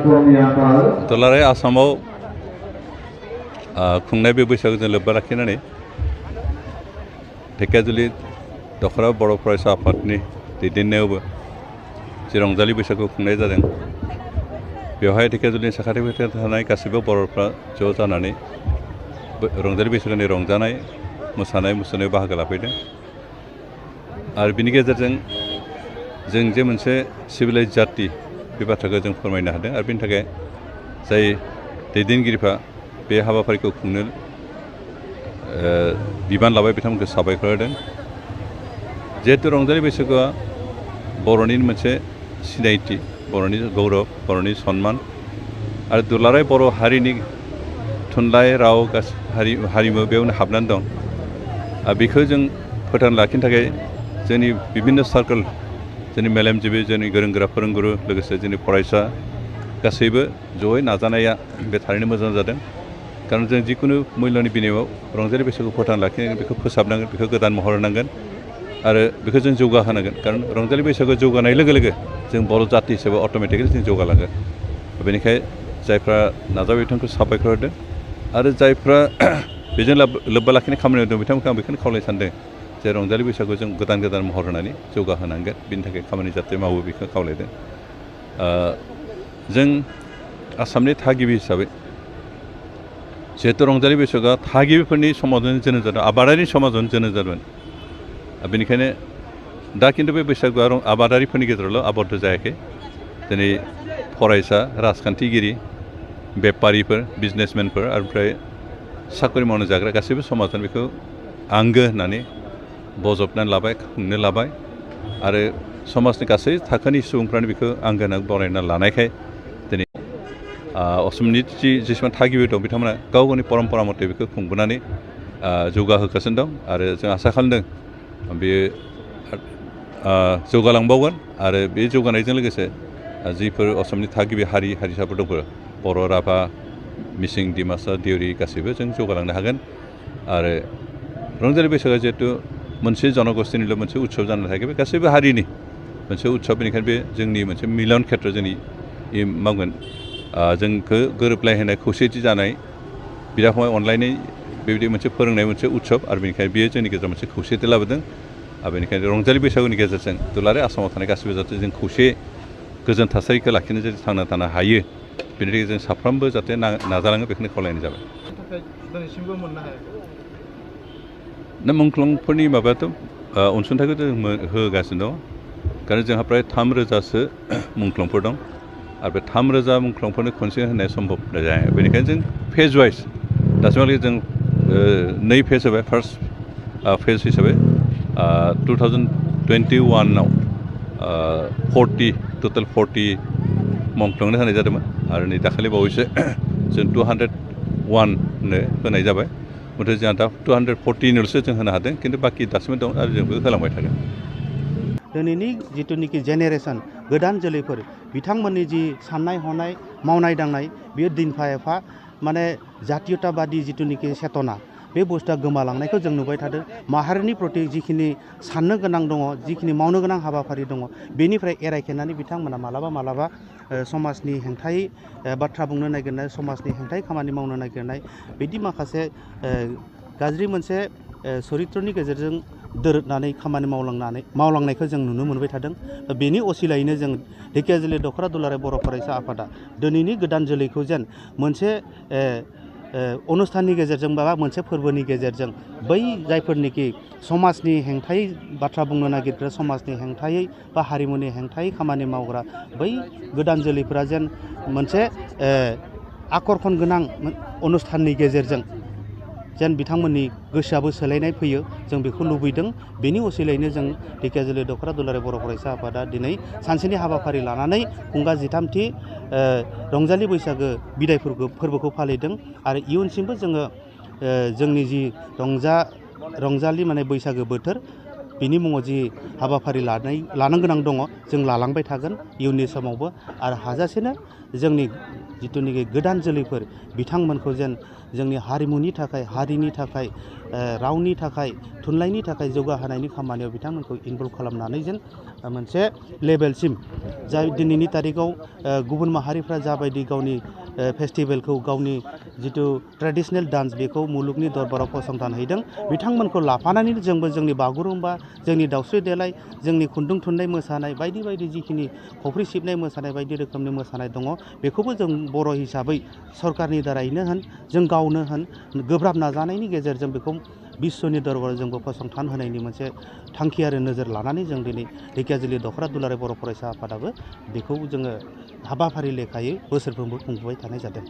दुलाराय आसामाव खुंनाय बे बैसागुजों लोब्बा लाखिनानै धेकियाजुलि दख'र बर' फरायसा आफादनि दैदेननायावबो जे रंजालि बैसागु खुंनाय जादों बेवहाय धेकियाजुलिनि साखाथि फाखाथि थानाय गासैबो बर'फ्रा ज' जानानै रंजालि बैसागुनि रंजानाय मोसानाय मुसुरनायाव बाहागो लाफैदों आरो बिनि गेजेरजों जों जे मोनसे सिभिलाइज जाति बे बाथ्राखौ जों फोरमायनो हादों आरो बेनि थाखाय जाय दैदेनगिरिफ्रा बे हाबाफारिखौ खुंनो बिबान लाबाय बिथांमोनखौ साबायखर होदों जिहेतु रंजालि बैसागुआ बर'नि मोनसे सिनायथि बर'नि गौरब बर'नि सन्मान आरो दुलाराय बर' हारिनि थुनलाइ राव हारिमु बेयावनो हाबनानै दं बेखौ जों फोथांना लाखिनो थाखाय जोंनि बिभिन्न सार्कोल जोंनि मेलेमजिबि जोंनि गोरों गोरा फोरोंगुरु लोगोसे जोंनि फरायसा गासैबो जयै नाजानाया बे थारैनो मोजां जादों कारण जों जिखुनु मुल्यनि बिनिमयाव रंजालि बैसागुखौ फोथांना लाखिनांगोन बेखौ फोसाबनांगोन बेखौ गोदान महर होनांगोन आरो बेखौ जों जौगाहोनांगोन कारण रंजालि बैसागु जौगानाय लोगो लोगो जों बर' जाति हिसाबै अट'मेटिकेलि जों जौगालांगोन बेनिखायनो जायफ्रा नाजाबाय बिथांखौ साबायखर होदों आरो जायफ्रा बेजों लोब्बा लाखिनाय खामानियाव दं बिथांमोनखौ आं बेखौनो खावलायनो सानदों जे रंजालि बैसागु जों गोदान गोदान महर होनानै जौगाहोनांगोन बिनि थाखाय खामानि जाहाथे मावो बेखौ खावलायदों जों आसामनि थागिबि हिसाबै जिहेतु रंजालि बैसागुआ थागिबिफोरनि समाजावनो जोनोम जादों आबादारि समाजावनो जोनोम जादोंमोन बेनिखायनो दा खिन्थु बे बैसागुआ आबादारिफोरनि गेजेरावल' आबद्ध जायाखै दिनै फरायसा राजखान्थिगिरि बेपारिफोर बिजनेसमेनफोर ओमफ्राय साख्रि मावनो जाग्रा गासैबो समाजानो बेखौ आंगो होननानै बजबनानै लाबाय खुंनो लाबाय आरो समाजनि गासै थाखोनि सुबुंफ्रानो बेखौ आंगो होननानै बरायना लानायखाय दिनै असमनि जेसेबां थागिबि दं बिथांमोना गाव गावनि परम्परा मथे बेखौ खुंबोनानै जौगाहोगासिनो दं आरो जों आसा खालामदों बेयो जौगालांबावगोन आरो बे जौगानायजों लोगोसे जिफोर असमनि थागिबि हारिसाफोर दंफोर बर' राभा मिसिं डिमासा देउरि गासैबो जों जौगालांनो हागोन आरो रंजालि बैसागुआ जिहेतु मोनसे जनगोष्ठीनिल' मोनसे उत्सव जानानै थायाखै बे गासैबो हारिनि मोनसे उत्सव बेनिखायनो बे जोंनि मोनसे मिलन खेत्र जोंनि मावगोन जोंखौ गोरोबलायहोनाय खौसेथि जानाय बिदा फंबाय अनलायनाय बेबायदि मोनसे फोरोंनाय मोनसे उत्सव आरो बेनिखायनो बेयो जोंनि गेजेराव मोनसे खौसेथि लाबोदों आरो बेनिखायनो रंजालि बैसागुनि गेजेरजों दुलाराय आसामाव थानाय गासैबो जाहाथे जों खौसे गोजोन थासारिखौ लाखिनो जुदि थांना थानो हायो बेनि थाखाय जों साफ्रोमबो जाहाथे नाजालाङो बेखौनो खावलायनाय जाबाय दिनैसिमबो मोननो हायाखै दा मुंख्लंफोरनि माबायाथ' अनसुंथाइखौ जों होगासिनो दं कारण जोंहा प्राय 3,000सो मुंख्लंफोर दं आरो बे 3,000 मुंख्लंफोरनो खनसे होनाया सम्भब जाया बेनिखायनो जों फेज वाइज दासिमहालागै जों 2 फेज होबाय फार्स्ट फेज हिसाबै 2021आव 40 मुंख्लंनो होनाय जादोंमोन आरो नै दाखालि बावैसो जों 201नो होनाय जाबाय नाथाय जोंहा दा 214ल'सो जों होनो हादों खिन्थु बाखि दासिमबो दं आरो जोंबो होलांबाय थागोन दिनैनि जिथुनिखि जेनेरेसन गोदान जोलैफोर बिथांमोननि जि साननाय हनाय मावनाय दांनाय बेयो दिनफा एफा माने जातीयताबादि जिथुनिखि सेतना बे बुस्थुआ गोमालांनायखौ जों नुबाय थादों माहारिनि प्रति जिखिनि साननो गोनां दङ जिखिनि मावनो गोनां हाबाफारि दङ बेनिफ्राय एरायखेनानै बिथांमोना मालाबा समाजनि हेंथायै बाथ्रा बुंनो नागिरनाय समाजनि हेंथायै खामानि मावनो नागिरनाय बिदि माखासे गाज्रि मोनसे चरित्रनि गेजेरजों दोरोदनानै खामानि मावलांनायखौ जों नुनो मोनबाय थादों बेनि असिलायैनो जों धेकियाजुलि दख'र दुलाराय बर' फरायसा आफादा दिनैनि गोदान जोलैखौ जेन मोनसे अनुस्थाननि गेजेरजों बा मोनसे फोरबोनि गेजेरजों बै जायफोरनिखि समाजनि हेंथायै बाथ्रा बुंनो नागिरग्रा समाजनि हेंथायै बा हारिमुनि हेंथायै खामानि मावग्रा बै गोदान जोलैफोरा जेन मोनसे आकर्षण गोनां अनुस्थाननि गेजेरजों जेन बिथांमोननि गोसोआबो सोलायनाय फैयो जों बेखौ लुबैदों बेनि असिलायैनो जों धेकियाजुलि दख'र दुलाराय बर' फरायसा आफादा दिनै सानसेनि हाबाफारि लानानै खुंगा 13थि रंजालि बैसागो बिदाय फोरबोखौ फालिदों आरो इयुनसिमबो जोङो जोंनि जि रंजालि माने बैसागो बोथोर बिनि मुङाव जि हाबाफारि लानो गोनां दङ जों लालांबाय थागोन इयुननि समावबो आरो हाजासेनो जोंनि जिथुनिखि गोदान जोलैफोर बिथांमोनखौ जेन जोंनि हारिमुनि थाखाय हारिनि थाखाय रावनि थाखाय थुनलाइनि थाखाय जौगाहोनायनि खामानियाव बिथांमोनखौ इनभल्भ खालामनानै जेन मोनसे लेभेलसिम जाय दिनैनि तारिखाव गुबुन माहारिफ्रा जाबायदि गावनि फेस्टिभेलखौ गावनि जिथु ट्रेडिशनेल डान्स बेखौ मुलुगनि दरबाराव फसंथान हैदों बिथांमोनखौ लाफानानै जोंबो जोंनि बागुरुम्बा जोंनि दावस्रि देलाय जोंनि खुन्दुं थुननाय मोसानाय बायदि बायदि जिखिनि खफ्रि सिबनाय मोसानाय बायदि रोखोमनि मोसानाय दङ बेखौबो जों बर' हिसाबै सरकारनि दारैनो होन जों गावनो होन गोब्राब नाजानायनि गेजेरजों बेखौ बिश्वनि दरबाराव जोंबो फसंथान होनायनि मोनसे थांखि आरो नोजोर लानानै जों दिनै ढेकियाजुलि दख'रा दुलाराय बर' फरायसा आफादाबो बेखौ जोङो हाबाफारि लेखायै बोसोरफ्रोमबो खुंबोबाय थानाय जादों।